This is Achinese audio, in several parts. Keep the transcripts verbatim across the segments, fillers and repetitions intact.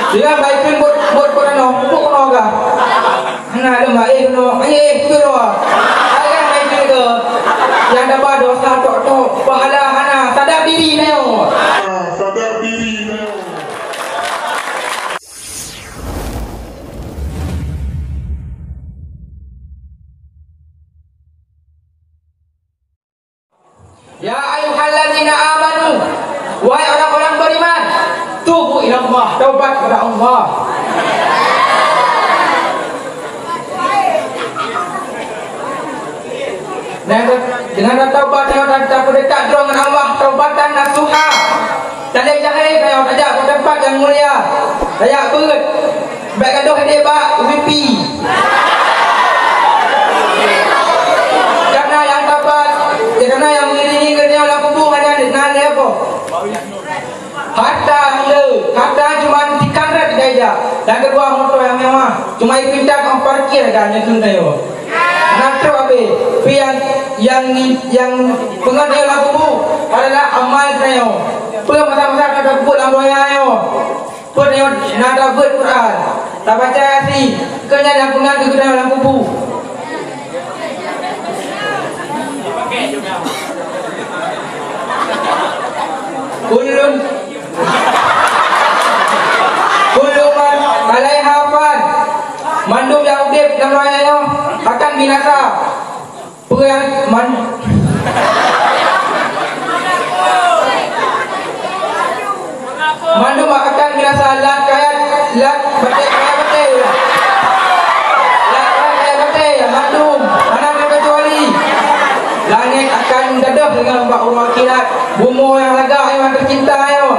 Dia baikkan buat, buat, buat ano, buat ano kah? Hana ada baik ano, eh, eh, tu doa. Baikkan baikkan ke? Yang dapat dosa tok-tok, pahala hana, sadar diri nyo. Sadar diri nyo. Ya ayyuhalladzina amanu, wahai orang-orang beriman, tubu ilallah, taubat kepada Allah. Dengan, dengan taubat, dengan tapeudekat droe ngon Allah, taubatan nasuha. Teuntèe jahé kayong tajak bak teumpat nyang mulia, tajak beuet, bèk gadôh idéh bak wifi. Karena nyang tapat, ya, karena nyang mengiringi geutanyoe lam kubu hana na lé po. Harta le, harta cuma tikan rat daya. Yang kedua motor yang mewah, cuma ipinta kong parkir kan yang tunai. Hana trok habéh. Tapi yang, yang, yang peungeut lam kubu adalah amal geutanyoe. Peue masa-masa ka tabuet lam donya nyoe? Peue nyoe na tabeuet Quran, tabaca Yasin, keu nyan nyang peungan keu geutanyoe lam kubu. Kullun, kullu man alaiha fan. Mandum nyang udeb lam donya nyoe akan binasa. Peue nyang man-, mandum akan binasa, lat kayat, lat batèe, kayat batèe. Lat kayat, kayat batèe, mandum, hana teukecuali. Langét akan gadôh deungon bak uroe akhirat, bumoe nyang lagak nyang teucinta nyoe.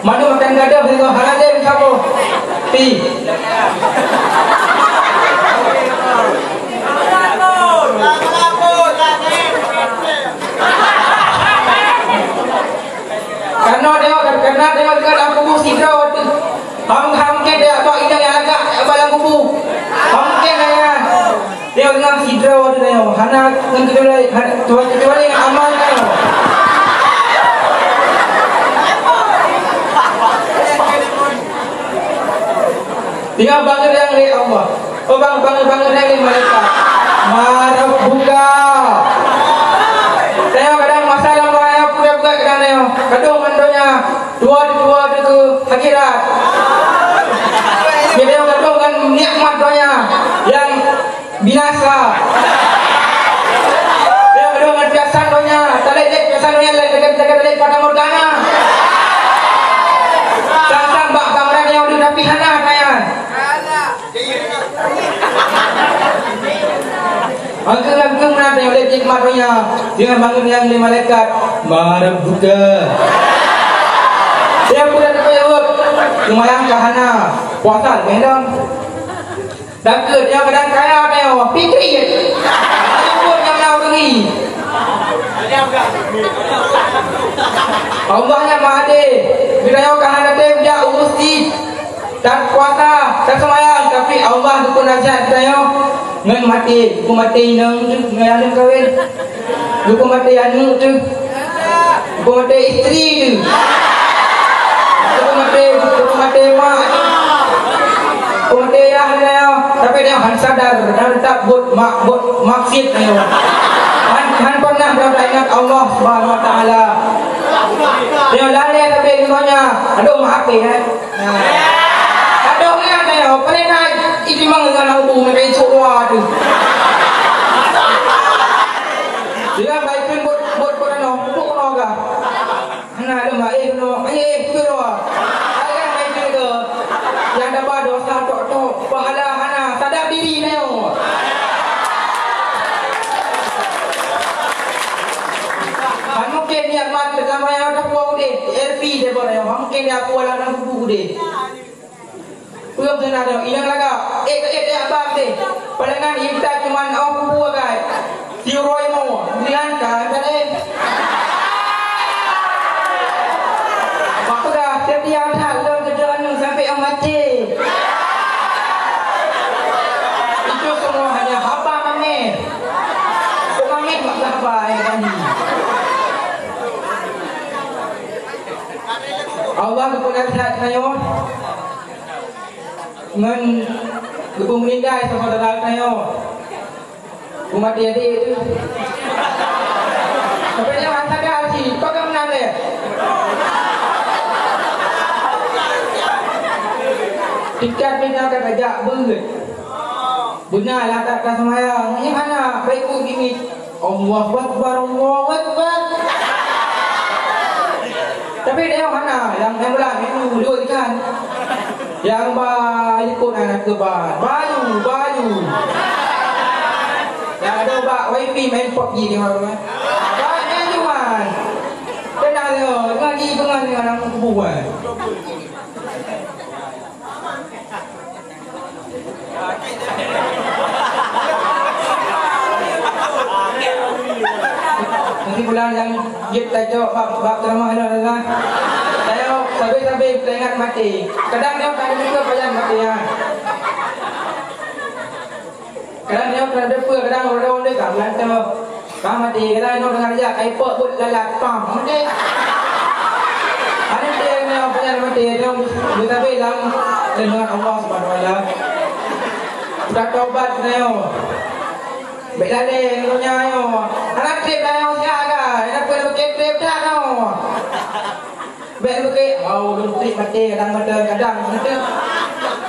Mandum akan gadôh deungon hana lé saboh. Pi. Karena dia, karena dia dekat dalam kubu sidroe tu. Ham, ham ke dia bak inong nyang lagak bak dalam kubu. Ham ke dia. Dia ngon sidroe tu dia. Hana ngon kecuali, hana, kecuali ngon amal dia. Dia bangun yang dari Allah. Oh, bang, bangun, bangun lagi malaikat. Marabbuka. Saya kadang masa lam raya pura buka kadang nyo. Kadang mandonya dua dua ke akhirat. Jadi kadang kan nikmat donya yang binasa. Yang kadang kan biasa donya, talek dek biasa donya lek dekat dekat lek pada morgana. Sang-sang bak kamera yang udah tapi hana kaya. Angkeueng-angkeueng meunan tanyoe lé jih mat donya, deungon bangon nyang lé malaikat, "Man rabbuka?" Dia pun ada jaweueb, lumayan ka hana, puasa lé lom. Takheun nyang kadang kaya tanyoe, pikri. Nyang na ureueng. Allah nyang Maha Adé, geutanyoe ka hana tem jak u meuseujid. Tapuasa, taseumayang, tapi Allah geupeu nasihat geutanyoe ngon maté, geupeu maté inong teuh ngon aneuk kawén, geupeu maté aneuk teuh, geupeu maté istri teuh, geupeu maté, geupeu maté mak, geupeu maté yah geutanyoe, tapi tanyoe han sadar, dan teutap buet mak, buet maksiet tanyoe. Han, han pernah tanyoe taingat Allah Subhanahu Wa Taala. Tanyoe lalée sabe ngon donya, aduh maaf eh. Adoh nyan nyoe, paléng na itimang ngon lampu meukai cok dua tu. Dia baikkan buet, buet, buet ano, buet ano kah? Hana ada main no, eh, tu dua. Ayah baikkan ke? Yang dapat dosa tok-tok, pahala hana, sadar diri nyoe. Mungkin niat mat pertama yang ada buah udeh, L P dia boleh, mungkin dia buah dalam buku udeh. Peue meunan inong lagak, eh, eh, eh, abang deh. Padangan intat cuman awak kubu agai. Siuroe mo, meulihan kan, kan, eh. Mak peugah, setiap that lôn keudroe nyoe sampai awak maté. Itu semua hanya haba mameh. Kok mameh mak haba, eh, kan? Allah geupeunasihat tanyoe. Ngon geupeumeuninggai syedara tanyoe. Umat dia dek tu. Sampai dia hantar dia haji, kau kan menang dia. Tingkat bina ka tajak beuet. Beuna lah tak ka seumayang. Ini hana, baik ku gini. Allahu Akbar, Allahu Akbar. Tapi dia hana, yang, yang belah itu dua ikan. Yang ba ikut anak ke ba. Bayu, bayu. Yang ada bak wifi main pop ji dia orang. Banyak cuman. Kenal dia, dengan di dengan orang kuburan. Kesimpulan nyang jeuet tacok bak, bak ceramah nyoe adalah, tanyoe sabe-sabe teuingat maté. Kadang nyoe ka teupeue pajan maté nyan. Kadang nyoe ka teupeue, kadang ureueng-ureueng ka meulantoe. Ka maté, kadang nyoe deungon jak, ka ipok buet lalat, pam, maté. Hana teuingat nyoe pajan maté, nyoe meusabe lam lindungan Allah Subhanahu Wa Taala. Udah taubat nyoe. Bèk lalé ngon donya nyoe. Hana trép donya siat ka. Hana peureulèe trép that nyoe. Bèk beuke, oh, ulôn trép maté kadang-kadang, kadang maté.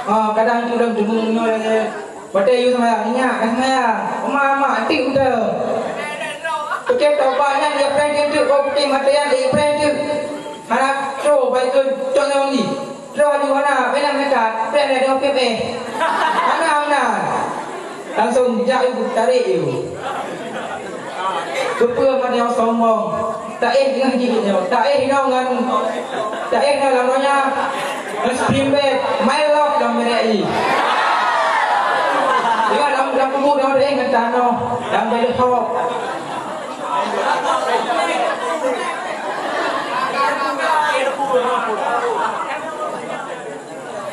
Oh, kadang tu dalam jumung nyoe. Maté yue seumayang, ingat ka seumayang. Uma-uma, tik beutôi. Pike tobat nyan, dia prank dia tu. Oh, pike maté nyan, dia prank tu. Hana trép, baik tu, cok nyoe ni. Troh di mana? Bela meukat. Bela dengan P P. Mana, mana? Langsung jak yue, tarik yue. Keupeue mat nyoe sombong? Taéh deungon gigit nyoe. Taéh inoe ngon, taéh inoe lam donya. Ngon spring bed. My love lam merek i. Ingat lam, lam kubu nyoe taéh ngon tanoh. Lam bed hok.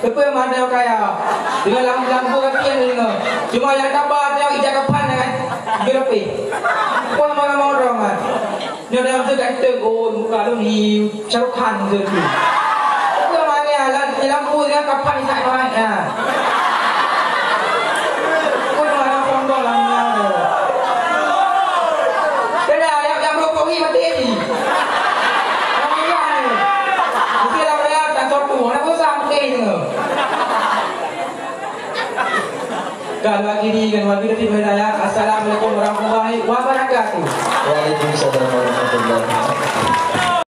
Keupeue mat nyoe kaya? Deungon lam, lam buet kaki deungon. Cuma nyang taba nyoe ija kapan kan? Geureupi. Pun mana mau dong kan? Nyoe dalam tu ganteng, oh, muka lu ni Shah Rukh Khan tu. Keupeue mat nyoe, lam, lam buet dengan kapan isak kawan, ya. Keupeue mat nyoe sombong lam nyoe. Kena, yang, yang berhubungi mati ni. Yang mulia ni. Mesti lah melihat dan satu. Mana susah mati ni. Kalau lagi ni kan, wabillahi taufiq wal hidayah. Assalamualaikum warahmatullahi wabarakatuh. Waalaikumsalam warahmatullahi wabarakatuh.